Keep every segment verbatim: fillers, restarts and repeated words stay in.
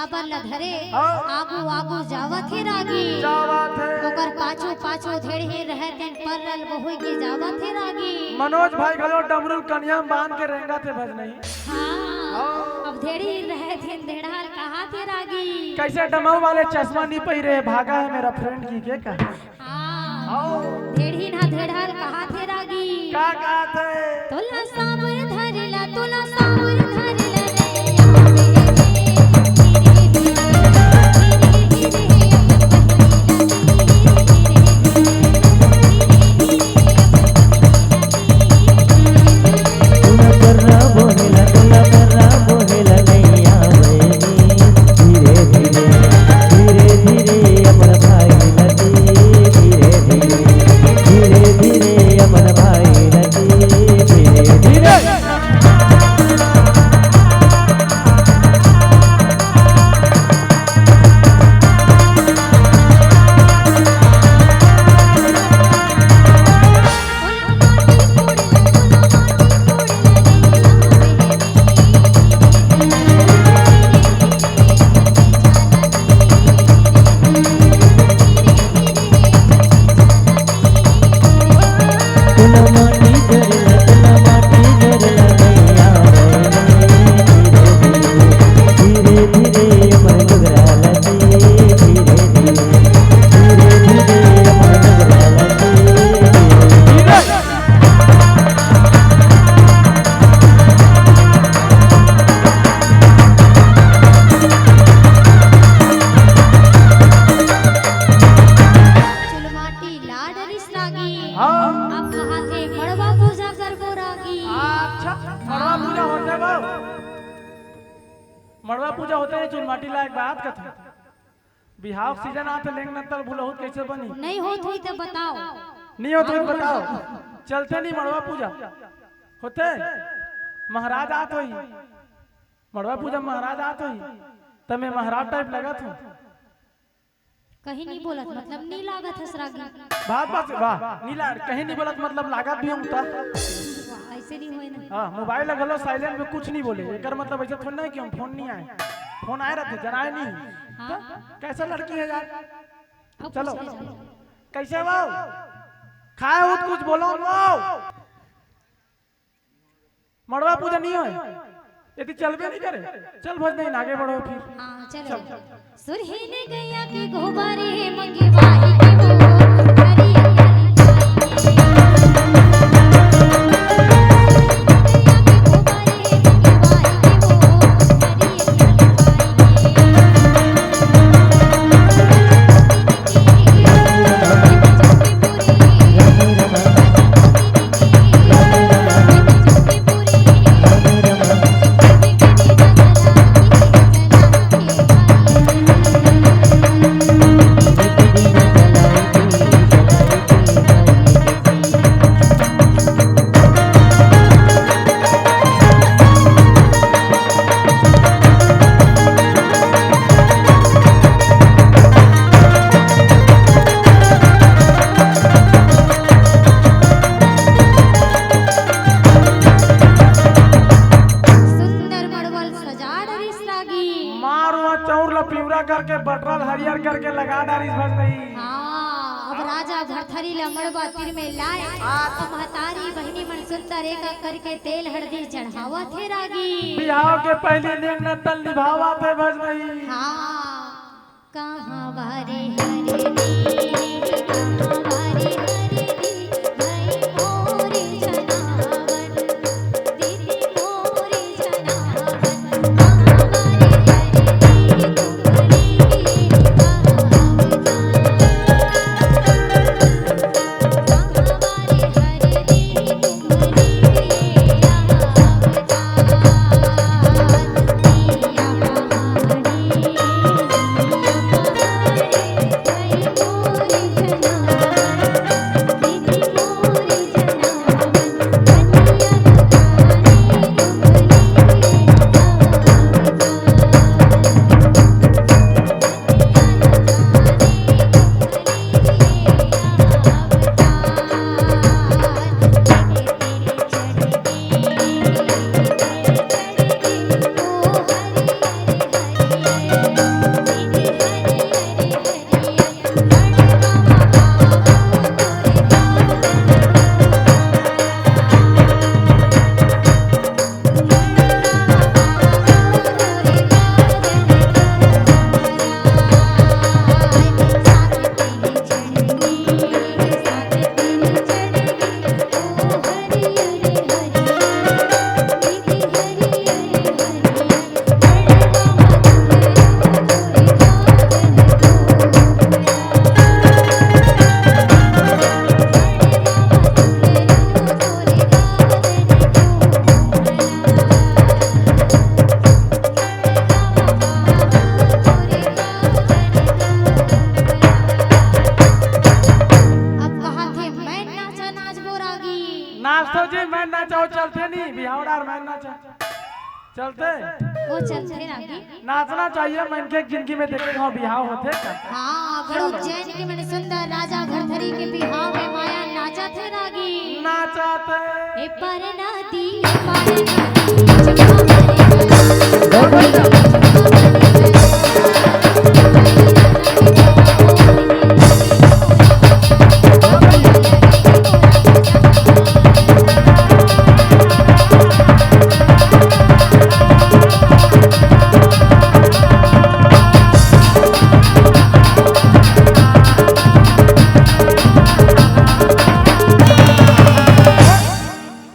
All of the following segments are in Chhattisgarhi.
पर ल धरे, हाँ। आगू आगू जावत हे रागी। जावत हे। ओकर पाछू पाछू धेड़ही रहे तेन परल बहुई के जावत हे रागी। मनोज भाई घलो डमरू ल कनिया म बांध के रेंगत हे भजनई। हाँ। हाँ। अब धेड़ही रहे तेन धेड़हा ल कहाथे रागी। कइसे डमऊ वाले चश्मा नी पहिरे, भागा है मेरा friend की के कहा। हाँ। हाँ। धेड़ही ना धेड़हा ल कहाथे रागी। का कहाथे? तोला साबर धरला, तोला साबर धरला, नैया में धीरे धीरे, धीरे धीरे, तोला पर्रा बोहेला, तोला पर्रा बोहेला, नैया में धीरे धीरे, धीरे धीरे अपन भाई ल दे, धीरे धीरे, धीरे धीरे अपन भाई ल दे, धीरे धीरे। चुलमाटी ला डरिस रागी। हाँ। अब कहाथे मड़वा पूजा करबो रागी। अच्छा, मड़वा पूजा होथे बाबू। मड़वा पूजा होथे, चुलमाटी ला एक बात कथंव। बिहाव सीजन आथे, लेंग नत्ता ल भुलाहू त कइसे बनही? नइ होत होही त बताव। नइ होत होही त बताव। चलथे नहीं मड़वा पूजा? होथे? महाराज आत होही। मड़वा पूजा महाराज आत होही। त मैं महाराज type लगत हंव। कहीं नइ बोलत, मतलब नइ लागत हस रागी। बात, बात, वाह, नइ ला-, कहीं नइ बोलत, मतलब लागत भी हंव त। वाह, अइसे नइ होय ना। हाँ, mobile ला घलो silent में कुछ नइ बोले, एकर मतलब अइसे थोड़ी ना हे कि हम phone नइ आय, phone आय रथे, जनाय नइ। हाँ। त कइसे लड़की हे यार? अब चलो। कुछ नइ बोले। कइसे हव? खाय हो त कुछ बोलो हो। मड़वा पूजा नइ होय, यदि चलबे नइ करे, चल भजनई, आगे बढ़ो फिर। हाँ, चलो। चल। सुरहीन गैया के गोबर हे मंगवाही के वो, हरियर हरियर पाई के। सुरहीन गैया के गोबर हे मंगवाही के वो, हरियर हरियर पाई के। सुंदर मड़वा ल सजा डरिस रागी। मार वहाँ चौर ला पिवरा करके, बटरा ल हरियर करके लगा डारिस भजनई। हाँ, अब राजा भरथरी ला मड़वा तीर में लाय। हाँ। अब महतारी बहिनी मन सुंदर एक एक करके तेल हरदी चढ़ावत हे रागी। बिहाव के पहिली दिन नत्ता ल निभावत हे भजनई। हाँ। कहाँ बारे हरदी, कहाँ बारे हरदी, भई मोर जनावन। नाचथव जी, मैं नाचव, चलथे नहीं, बिहाव डार मैं नाचव। चलथे? वो चलथे रागी। नाचना चाहिए, मन के जिंदगी में देखे हो बिहाव होथे। हाँ, गुरु उज्जैन के मन सुंदर राजा भरथरी के बिहाव में माया नाचथे रागी। नाचथे। ए परनाती, ए परनाती,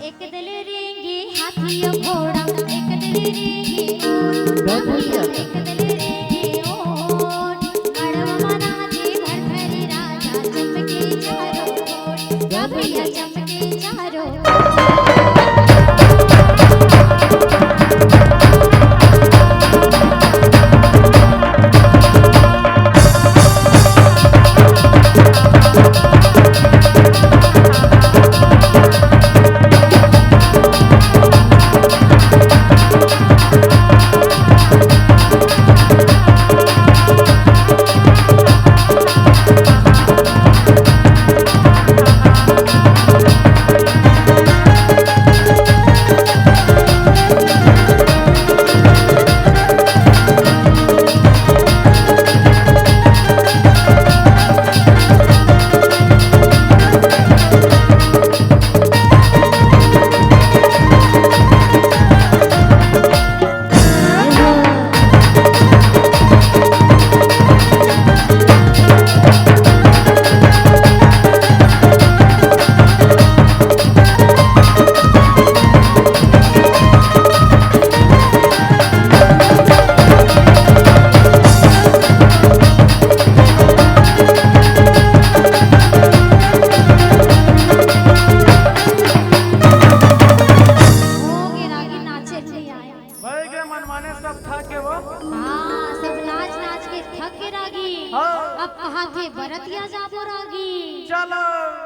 एक दल रेंगे हाथी अउ घोड़ा, एक दल रेंगे ऊंट, एक दल रेंगे ऊंट। मड़वा मना दे भरथरी राजा, चमके चारों ओर, भैया चमके चारों ओर। हो गे रागी, नाचे नइ आय। भई गे मनमाने, सब थक गे वो। हाँ, सब नाच नाच के थक गे रागी। हाँ। अब कहाथे बरतिया जाबो रागी। चलो।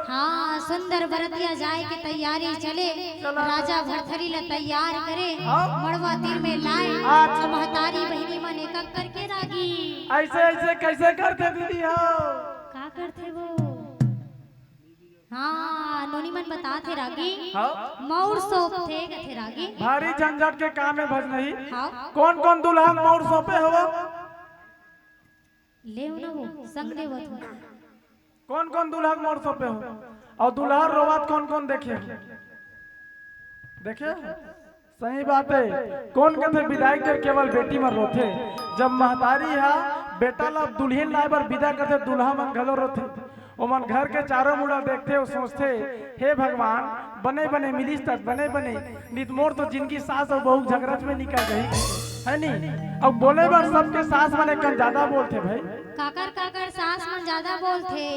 हाँ, सुंदर बरतिया जाए के तैयारी चले। चलो। राजा भरथरी ला तैयार करे, हाँ। मड़वा तीर में लाए, आज। अउ महतारी बहिनी मन एक एक करके रागी। अइसे, अइसे कइसे करथे दीदी हो? का करथे वो? हाँ, नोनी मन बताथे रागी। हाँ। मउर सौंपथे कथे रागी। भारी झंझट के काम हे भजनही। हाँ। कोन कोन दूल्हा ल मउर सौंपे हव? लेव न वो, संग देवत हो। कोन कोन दूल्हा ल मउर सौंपे हव? अउ दूल्हा रोवत कोन कोन देखे? देखे? सही बात हे। कोन कथे बिदाई कर केवल बेटी मन रोथे? जब महतारी हा बेटा ला दुल्हिन लाए बर बिदा करथे, दूल्हा मन घलो रोथे। ओमन घर के चारों मुड़ा देखथे अउ सोचथे, "हे भगवान, बने बने मिलिस त बने बने, नित मोर तो जिनगी सास अउ बहू झगरच में निकल गई, है नी?" अब बोले बर सबके सास मन एक कन ज्यादा बोलथे भाई। काकर काकर सास मन ज्यादा बोलथे?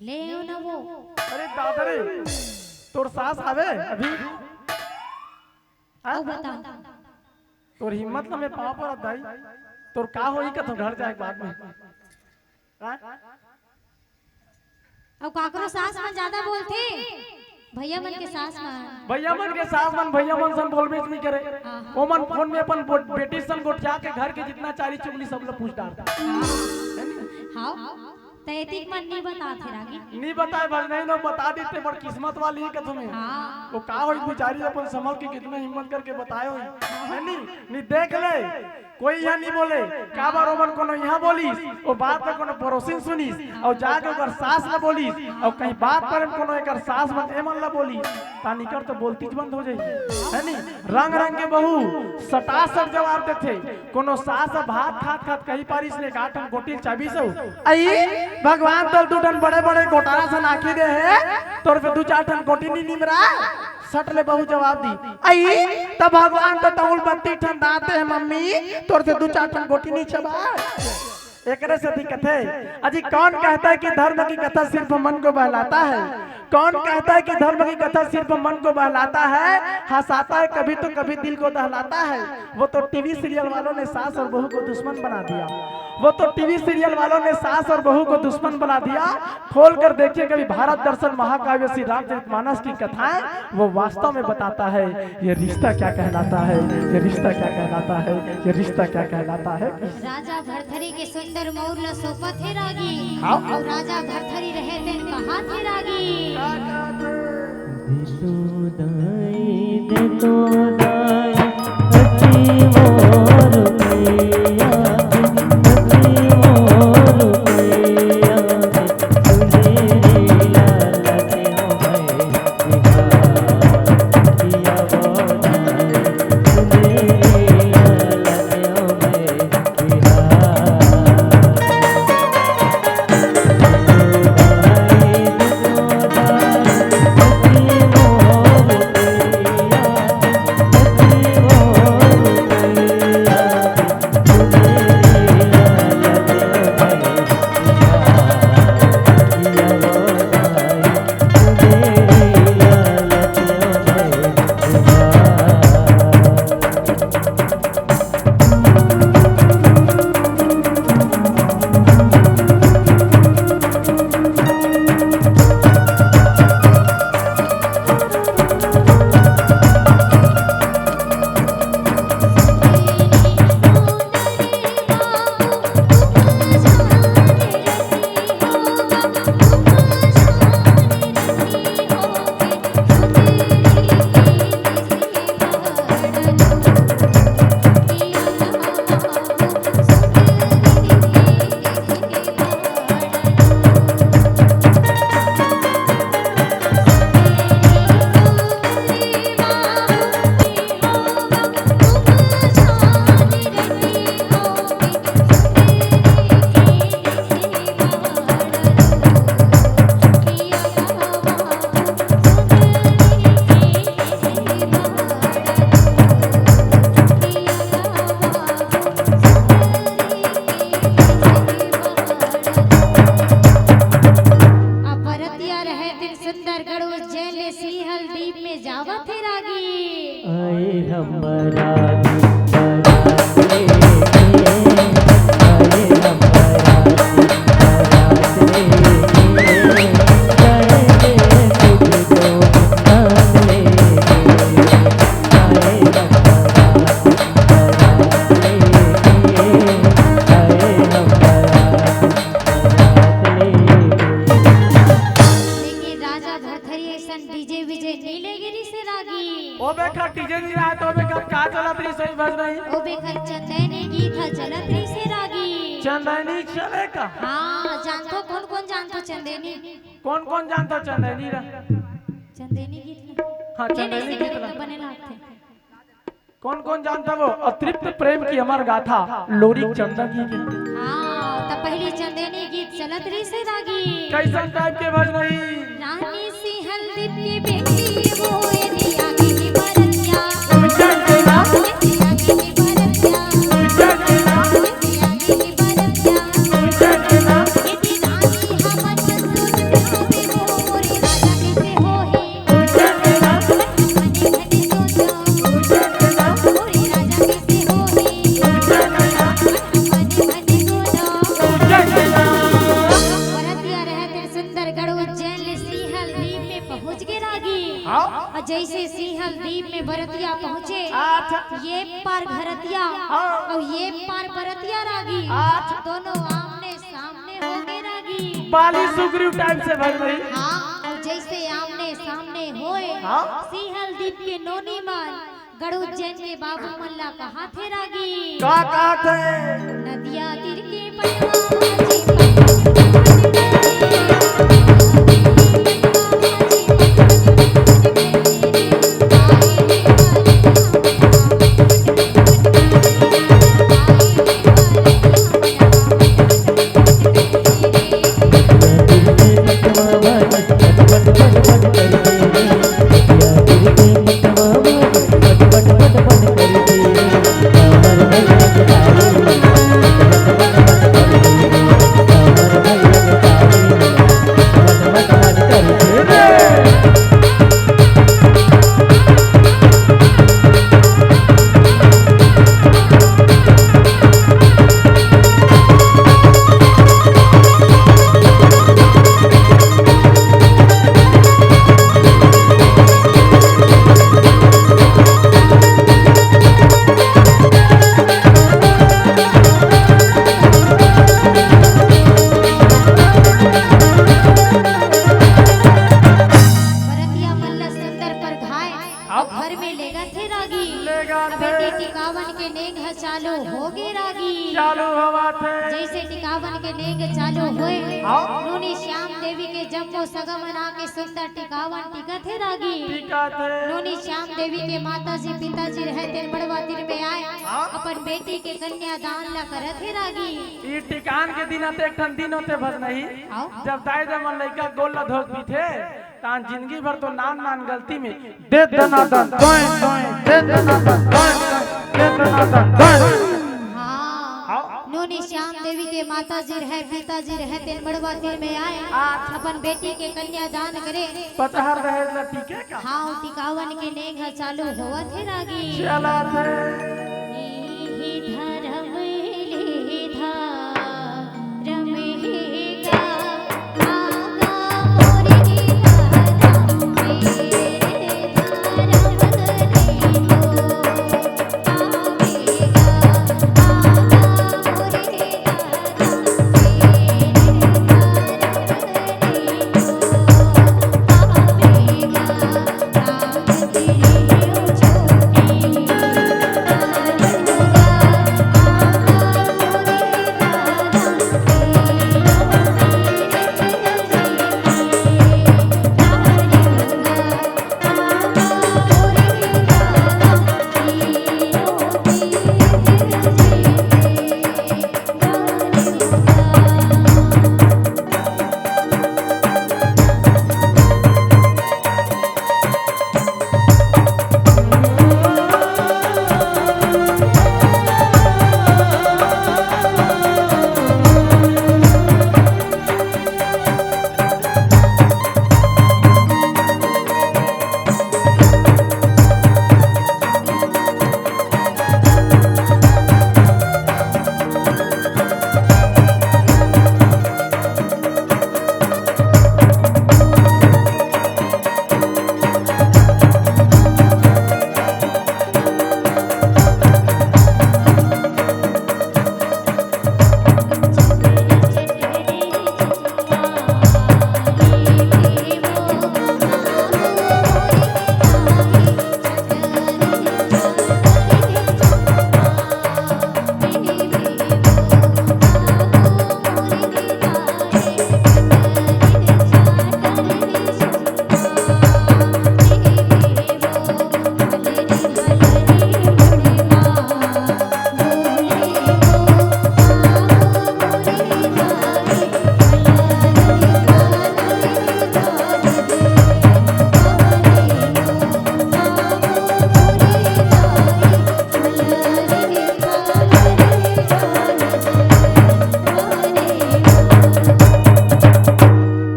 ले आओ ना वो। अरे दादा रे, तोर सास आवे अभी? हाँ? अउ बता। तोर हिम्मत ल मैं पाँव परत दाई। तोर का होही कथों घर जाए के बाद में? हाँ? अउ काकरो सास मन ज्यादा बोलथे, भैया मन के सास मन। भैया मन के सास मन, भैया मन सन बोलबेच नइ करे। हाँ, हाँ। ओमन फोन में अपन बो-, बेटी सन गोठिया के घर के जितना चारी चुगली सब ल पूछ डारथे। हाँ। है नी? हाँ। त एतिक मन नइ बताथे रागी। नइ बताए भजनही, न बता देते बड़ किस्मत वाली हे कथों मैं। हाँ। वो का होही बिचारी अपन संभल के कितना हिम्मत करके बताए होही। है नी? नइ देख ले, कोई इहाँ नइ बोले, काबर ओमन कोनो इहाँ बोलिस, ओ बात ल कोनो पड़ोसिन सुनिस, अउ जाके ओकर सास ल बोलिस, अउ कहीं बात पर कोनो एकर सास मन एमन ल बोलिस, त निकर तो बोलतीच बंद हो जाही। है नी? रंग रंग के बहू सटासट जवाब देथे। कोनो सास ह भात खात खात कहि पारिस ने एक आध ठन गोटी ल चाबिस अउ, "अई भगवान तोल दू ठन बड़े बड़े गोटारा सन आँखी दे हे, तोर से दू चार ठन गोटी नी निमरा।" सट ले बहू जवाब दी, "अई त भगवान तो तउल बत्ती ठन दाँत हे मम्मी, तोर से दू चार ठन गोटी नी चबा।" एकरे सेती कथे, अजी कौन कहता है कि धर्म की कथा सिर्फ मन को बहलाता है? कौन कहता है कि धर्म की कथा सिर्फ मन को बहलाता है, हंसाता है, कभी तो कभी दिल को दहलाता है? वो तो टीवी सीरियल वालों ने सास और बहू को दुश्मन बना दिया। वो तो टीवी सीरियल वालों ने सास और बहू को दुश्मन बना दिया। खोल कर देखिए कभी भारत दर्शन महाकाव्य श्री रामचरित मानस की कथाएं, वो वास्तव में बताता है ये रिश्ता क्या कहलाता है, ये रिश्ता क्या कहलाता है, ये रिश्ता क्या कहलाता है। राजा भरथरी के सुंदर मउर ल सौंपत हे रागी। हाँ। अउ राजा भरथरी रहे तेन कहात हे रागी। दे तो दाई, दे तो दाई, हसी मोर मैया, हसी मोर मैया, सुनेरी लाल के हो भई। अब बरतिया रहे तेन सुंदरगढ़ उज्जैन ले सीहल दीप में जावत हे रागी। आए हम बरात, बरात लेके, आए हम बरात, बरात लेके, जाएंगे तुझको साथ लेके। आए हम बरात, बरात लेके, आए हम बरात, बरात लेके। लेकिन राजा भरथरी अइसन डीजे वीजे नइ ले गे रिहिस हे रागी। ओ बेखर डीजे नइ रहय त ओ बेखर का चलत रिहिस हे भजनई? ओ बेखर चंदैनी गीत ह चलत रिहिस हे रागी। चंदैनी चले का? हाँ, जानथो, कोन कोन जानथो चंदैनी? कोन कोन जानथो चंदैनी ला? चंदैनी गीत ला? हाँ, ए, चंदैनी नइते गीत ला। बने लागथे। कोन कोन जानथो वो? अतृप्त प्रेम की अमर गाथा, लोरी चंदा गीत। हाँ, त पहिली चंदैनी गीत चलत रिहिस हे रागी। कइसन टाइप के भजनई? रानी सीहल दीप के बेटी होए रे आगे के बरतिया। विचार के ना। आगे के बरतिया। विचार के ना। आगे के बरतिया। विचार के ना। ए रानी हमर ससुर के होए मोरे राजा कइसे होही? बरतिया रहे तेन सुंदरगढ़ उज्जैन ले सीहल दीप में पहुंच गे रागी। हाँ। अउ जइसे सीहल दीप में बरतिया पहुंचे, अच्छा। ये पार घरतिया हाँ। अउ ये पार बरतिया रागी। अच्छा। दोनों आमने सामने होगे रागी। बाली सुग्रीव टाइप से भर रही। हाँ, अउ जइसे आमने सामने होए, हाँ। सीहल दीप के नोनी मन गढ़ उज्जैन के बाबू मन ला कहाथे रागी। का कहाथे? नदिया तीर के पटवा भाजी, पटवा भाजी। के नेंग ह चालू होगे रागी। चालू होवत हे। जइसे टिकावन के नेंग चालू होय, हाँ। नोनी श्याम देवी के जम्मो सगा मन आके सुंदर टिकावन टिकत हे रागी। टिकत हे। नोनी श्याम देवी के माता जी पिता जी रहे तेन मड़वा तीर में आय, हाँ। अपन बेटी के कन्यादान ला करत हे रागी। ई टिकान के दिन आथे, एक ठन दिन होथे भजनही, हाँ। जब दाई ददा मन लइका गोड़ ला धोक पीथे, तान जिंदगी भर तो नान नान गलती में दे दनादन, दोय, दोय, दे दनादन, दोय, दोय, दे दनादन, दोय। हाँ। हाँ। नोनी श्याम देवी के माता जी रहे, पिता जी रहे, तेन मड़वा तीर में आय। हाँ। अपन बेटी के कन्यादान करे। पचहर दहेज ला टिके का? हाँ, टिकावन के नेंग ह चालू होवत हे रागी। चलत हे। इही धरम ले धरम हे गा।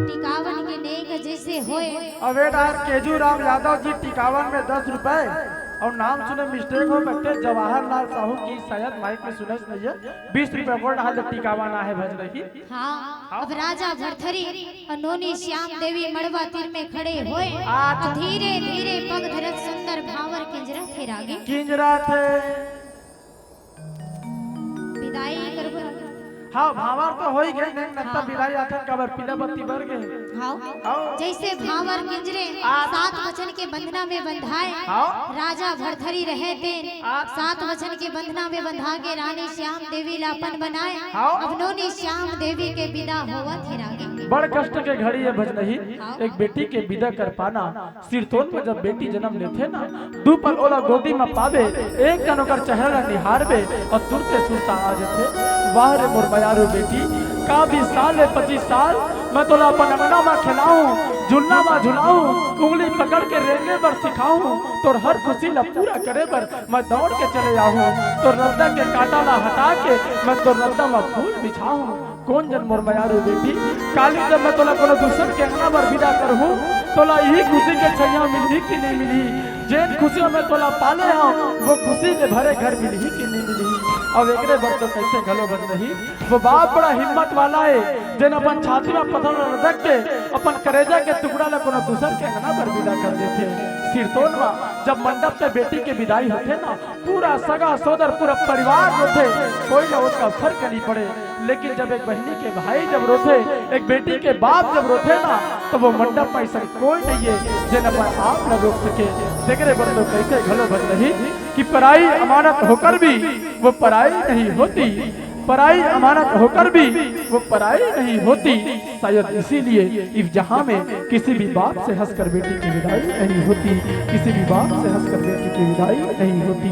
टिकावन के नेंग जइसे होय। अबे डार केजू राम यादव जी टिकावन में दस रुपए अउ नाम सुने mistake हो बट्टे जवाहर लाल साहू की शायद माइक में सुने नहीं है। बीस रुपए गोड़ डाल दे टिकावन आहे भज रही। हाँ, अब राजा भरथरी अउ नोनी श्याम देवी मड़वा तीर में खड़े होय। अच्छा। अउ धीरे धीरे पग धरत सुंदर भांवर किंजरत हे रागी। किंजरत हे। बिदाई करबो। हाँ, भांवर तो होई गे, नेंग नत्ता हाँ। बिदाई आथन काबर पीला बत्ती बर गे। हाँ। हाँ। जइसे भांवर किंजरे, आ- सात वचन के बंधना में बंधाय। हाँ। राजा भरथरी रहे तेन, आ- सात वचन के बंधना में बंधा के रानी श्याम देवी ला अपन बनाय। हाँ। अब नोनी श्याम देवी के बिदा होवत हे रागी। बड़ कष्ट के घड़ी हे भजनही, हाँ। एक बेटी के बिदा कर पाना। सिरतोन में जब बेटी जनम लेथे ना, दू पल ओला गोदी में पावे, एक कन ओकर चेहरा ला निहारबे अउ तुरते सुरता आ जथे। वाह रे मोर मयारू बेटी, का बीस साल ले पच्चीस साल मैं तोला अपन अंगना में खेलाहूं, झुलना में झुलाहूं, उंगली पकड़ के रेंगे बर सिखाहूं, तोर हर खुशी ला पूरा करे बर मैं दौड़ के चले आहूं, तोर रद्दा के कांटा ला हटा के मैं तोर रद्दा में फूल बिछाहूं। कोन जन मोर मयारू बेटी, काली जब मैं तोला कोनो दूसर के अंगना बर बिदा करहूं, तोला इही खुशी के छैया मिलही कि नहीं मिलही? जेन खुशी में मैं तोला पाले हंव, वो खुशी ले भरे घर मिलही कि नहीं मिलही? अब एकरे बर तो कइसे घलो बन रही। वो बाप बड़ा हिम्मत वाला हे, जेन अपन छाती में पत्थर रख के अपन करेजा के टुकड़ा ला कोनो दूसर के अंगना बर बिदा कर देथे। सिरतोन में जब मंडप पे बेटी के बिदाई होथे ना, पूरा सगा सोदर, पूरा परिवार रोथे, कोई ला ओतका फर्क नहीं पड़े। लेकिन जब एक बहिनी के भाई जब रोथे, एक बेटी के बाप जब रोथे ना, त वो मंडप म अइसन कोई नइ हे, जेन अपन आप ला रोक सके। तेकरे बर तो कहिथे घलो भजन ही कि पराई अमानत होकर भी वो पराई नहीं होती, पराई अमानत होकर भी वो पराई नहीं होती। शायद इसीलिए इस जहां में किसी भी बाप से हंसकर बेटी की विदाई नहीं होती, किसी भी बाप से हंसकर बेटी की विदाई नहीं होती।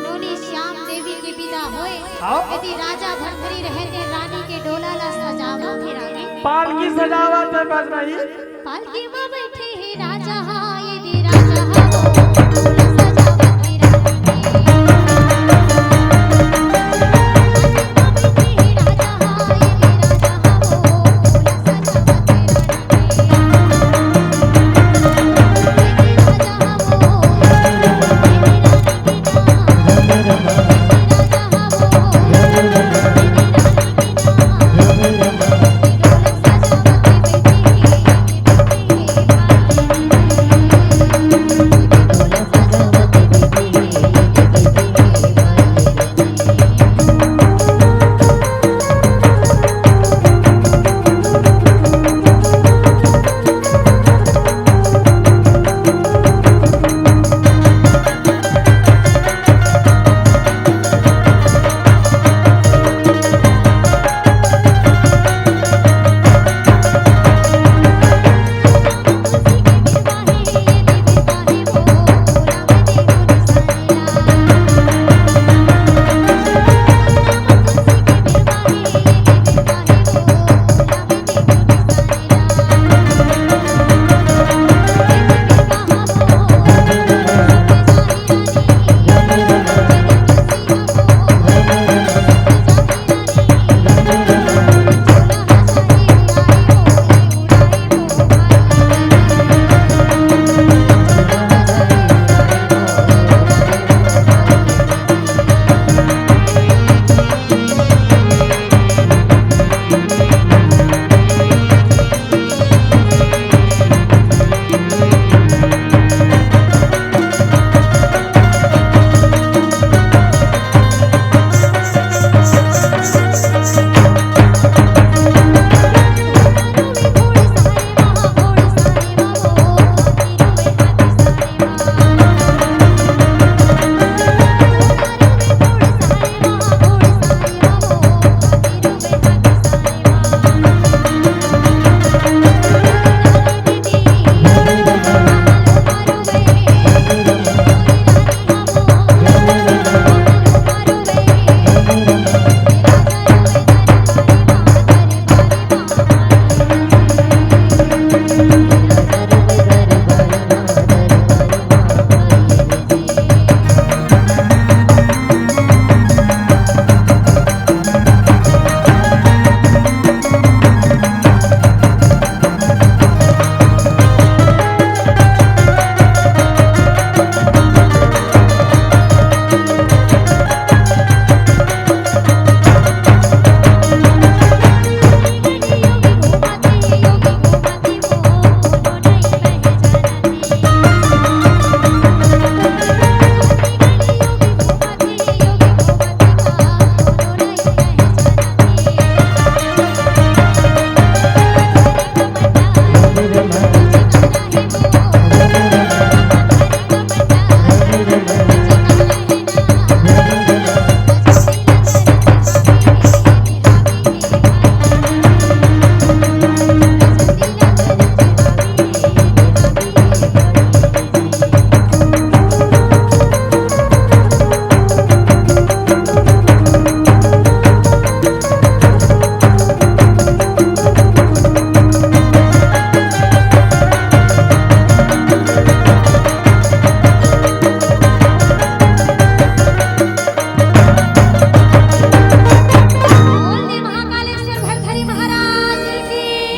नोनी श्याम देवी के विदा होए। हाँ। यदि राजा भरथरी रहे ते रानी के डोला ला सजावत हे रानी। पालकी सजावत हे बजरंगी। पालकी में बैठे हे राजा हा, यदि राजा हा वो, डोला सजावत हे रानी के। पालकी में बैठे हे राजा हा, यदि राजा हा वो, डोला सजावत हे रानी के।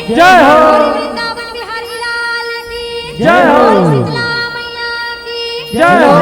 जय हो। वृंदावन बिहारी लाल की। जय हो। शीतला मैया की। जय हो।